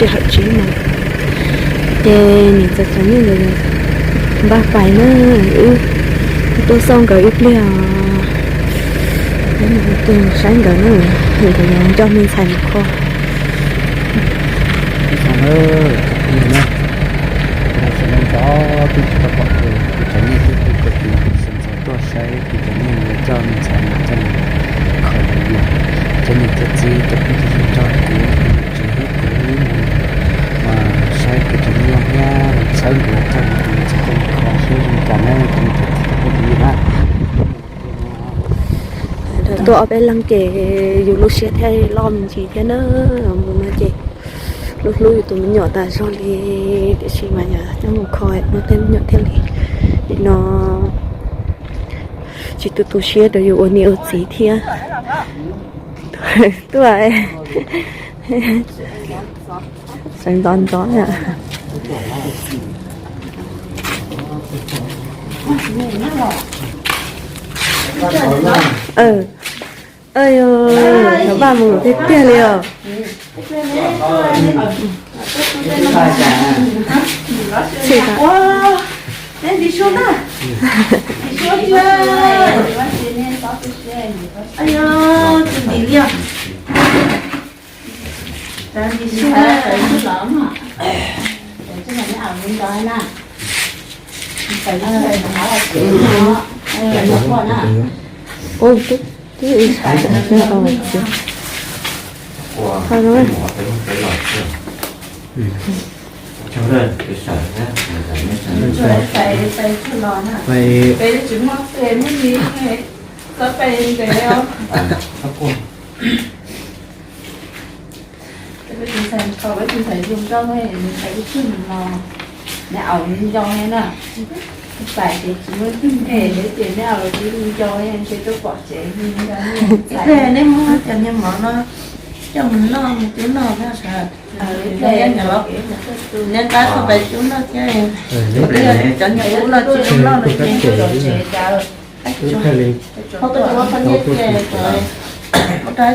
Tsis hawm tsev no, ces niam txawm cov nyiaj nkawd npaj pais na, wb tuaj xauj nkawd ib pliag, saib nkawd na, nkawd yuav nco me ntxhais mus kho. Sawv daws nco, twb tsis tau pom kuv, kuv cov niam thiab kuv cov txiv sawv ntxov tuaj saib kuv cov niam yuav coj me ntxhais mus coj mus kho lawv yam. Cov niam cov txiv cov phooj cov ywg nrog kuv tsev thiab kuv mus saib kuv cov niam thiab txhawb nkawd coj mus, kuv tsis coj mus kho siab zoo cas na cov niam cov txiv cov phooj cov ywg na. Tuaj ob peb leeg ces yus lub siab thiaj loj me ntsis thiab na. Mus no ces hlub hlub yus tus me nyuam tas zog li, tiam sis mas yog coj mus kho no tej me nyuam thiaj li no tsis tu tu siab rau yus ua niam ua txiv thiab. Tuaj, sawv ntxov ntxov. Yog vaj mus tiag tiag li os. Neb muab cov niag mov no coj mus noj mus cub noj na. Neb qab txhob pais cub noj thiab. Cov niag ub no tsis cub noj no ces, muab rau ib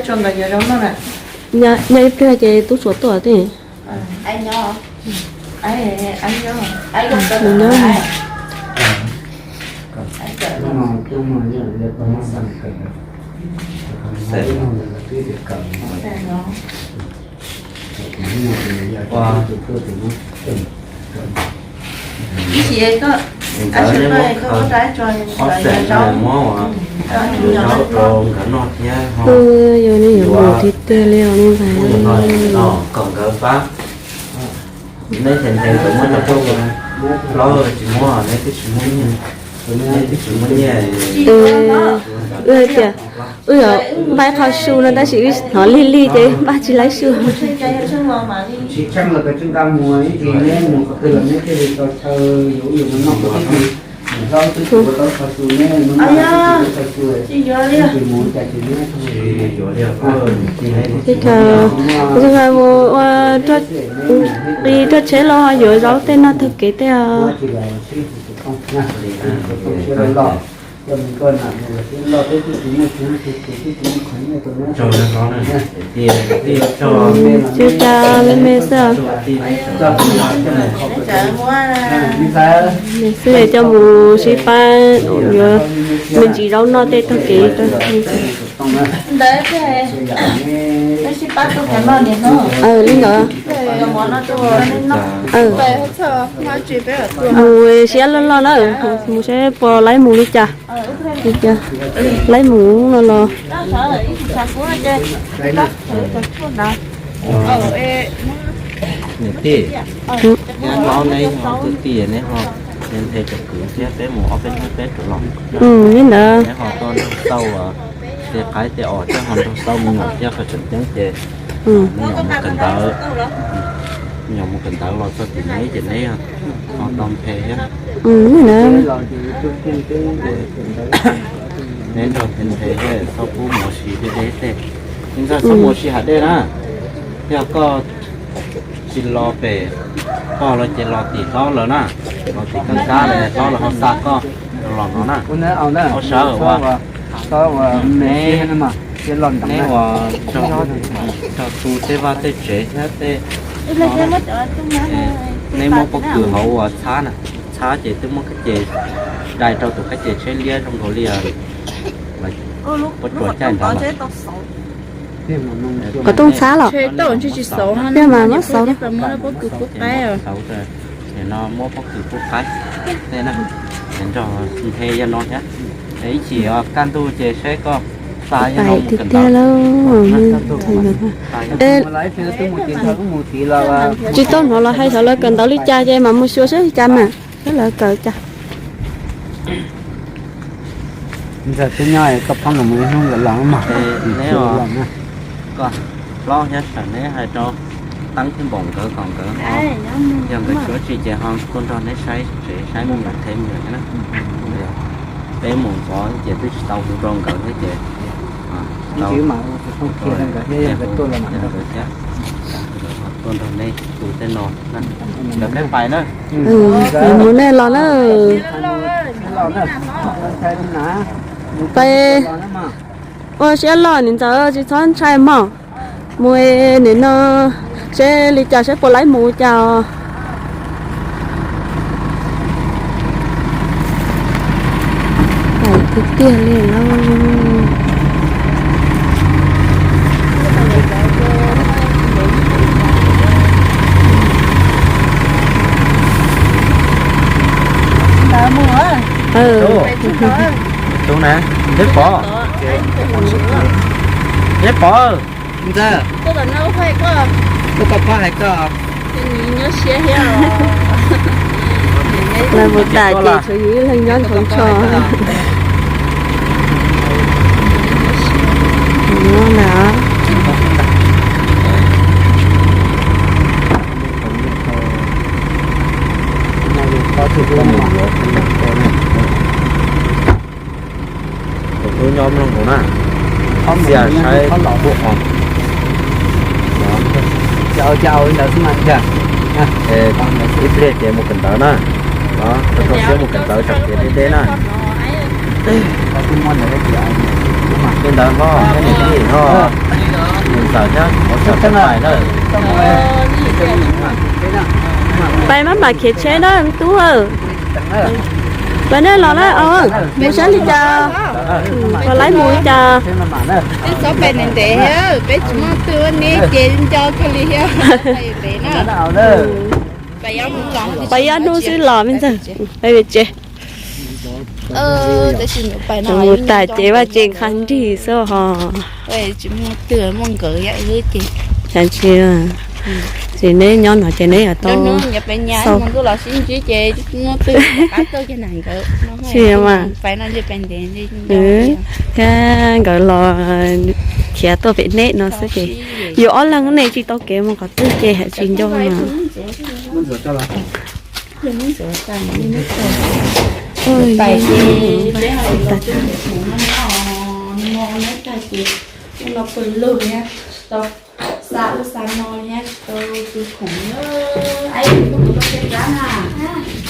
tsuag nkawd yuav zaub noj na. Nyob ib pliag ces tub Suav tuaj thiab. Nyob. Ntxawm, nej muab qhov ob xees no muab ua zaub rau nkawd noj thiab ho. Yog nej yuav mus tiag tiag li os me ntxhais. Kom nkawd pab. Neb ces nthe nkawd muab cov plaub, tsis muab, neb twb tsis muab nyiaj, neb twb tsis muab nyiaj. Wb hais tias wb yuav npaj qhov su no tab sis wb hnov lig lig ces npaj tsis laib su. Mus ua qis roj tsheb los yuav zaub tej noj taug kev tej. Tsis ua cas, me me xwb. Me xwb coj mus sib pab yuav me ntsis zaub noj tej taug kev. Li ntawd. Mus siab loj loj na, mus saib puas laib mus li cas. Li cas laib mus no los. Niam tij, thiab hlob neb ho kwv tij neb ho nthe cov kwv thiab peb mus ob peb hnub peb rov los. Li ntawd. Neb ho tuaj nrog tau tej qaib tej os thiab ho nrog tau me nyuam thiab qhov tseem ceeb ces me nyuam mus kawm ntawv, me nyuam mus kawm ntawv los txog tim neb ces neb ho tau nthe thiab. Neb nrog nthe nthe thiab txhob pub mus ua si deb deb tej. Ntxawg txhob mus ua si hav dej na, yog koj tsis los pem koj lawm ces los tim hlob lawm na, los tim koj kab lawm hlob lawm ho xa koj los no na. Ua sawv ua, neb ua nrog tu tej vaj tej tsev thiab tej Nej muab pob kws hauv uas txhab na, txhab ces twb muab kab ces dai rau tus kab ces tsheb liab zoo nkaus li puas tsuam caij ntawd. Qhov tooj txhab los? Yog mas muab xauv. No muab pob kws pub qaib. Nrog nqe yog no thiab. Ib chim kaj ntug ces saib koj xa tiag tiag lauj. Tsis tau hnov lawv hais xyov lawv kawm ntawv li cas ces mam mus xyuas saib li cas mas, saib lawv kawm cas. Ntxawg twb nyob koj phob nkaus mus ib hnub nkawd los mas. Neb os, koj plaub thiab sawv neb hais rau Teeb thiab Npaum nkawd kom nkawd ho, yog nkawd tsis ua tsi ces ho tuaj nrog neb saib tsev saib me nyuam them me nyuam thiab na. Peb mus ntxov ces twb tsis tau hu rau nkawd thiab ces tuaj nrog neb hu tej no. Nkawd peb pais na. Mus nej los na. Pais ua siab loj niam ntxawm, tsis txhob ntshai mog. Mus nim no seb li cas seb puas laib mus cas os. Tiag tiag li lauj. Tus na, Neb Pov, Neb Pov, ntxawg, koj pab hais koj. Lawv mus tas ces tshuav yus ib leeg nyob ntawm tsho. Tus tub nyob mloog hauv na, ib pliag saib kuj o. Ib pliag ces mus kawm ntawv na. Koj txhob siab mus kawm ntawv tsam kev deb deb na. Li ntawd hos, niam tij hos, mus ntxawm thiab, ua tsaug thiab pais na. Pais maj mam khiav tsheb na tub. Pais nej los na, mus saib li cas, puas laib mus li cas. Peb txhob pais ntev ntev, peb tsis muaj twg ua ne ces nco kawg li thiab. Pais ob hnub xwb los me ntxawg, pais tsev. Mus tas ces vaj tse qha nrig xwb hos. Tsis muaj twg, muaj nkawd ces, ces neb nyob no ces neb yuav tau xav. Thiab nkawd los khiav tuaj pem neb no xwb ces yus ob leeg ne tsis tau kev mus qhov twg ces hais tsis nco mas.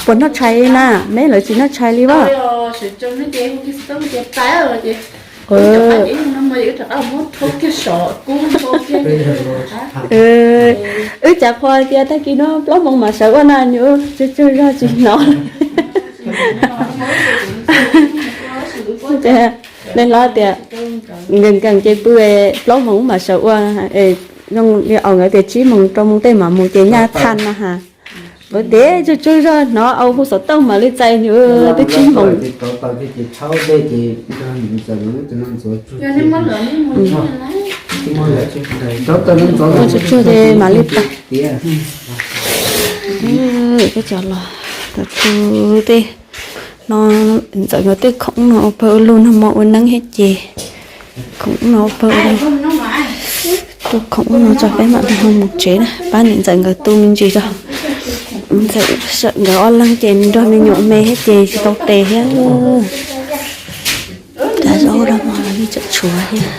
Puas noj tshais na, neb lawv tsis noj tshais li as? Wb cas qhua tias tag kis no plaub moos mam sawv ua na, nws tsuag tsuag zog tsis hnov. Nws hlob tias nkees nkees ces pw, plaub moos mam sawv ua. Zoo li aus nkawd tias tsib moos rau moos tej mam mus ces nyaj txhaj no ha. Nkawd tias tsuag tsuag zog hnov aus hu xov tooj mam li txais nws twb tsib moos. Tsuag tsuag ces mam li txais. Peb cov los tom tu tej no, ntxawm nkawd tej khoom no ua pawg ua lug nag hmo ua neeb thiab ces khoom no ua pawg ua lug. Tua khoom no tso peb mam li ho mus tsev na, pab niam ntxawm nkawd tu me ntsis tso. Ntxawm nkawd ob leeg ces nrog me nyuam me thiab ces tsis tau tes thiab. Cov zaub los mas li tseem tshuav thiab.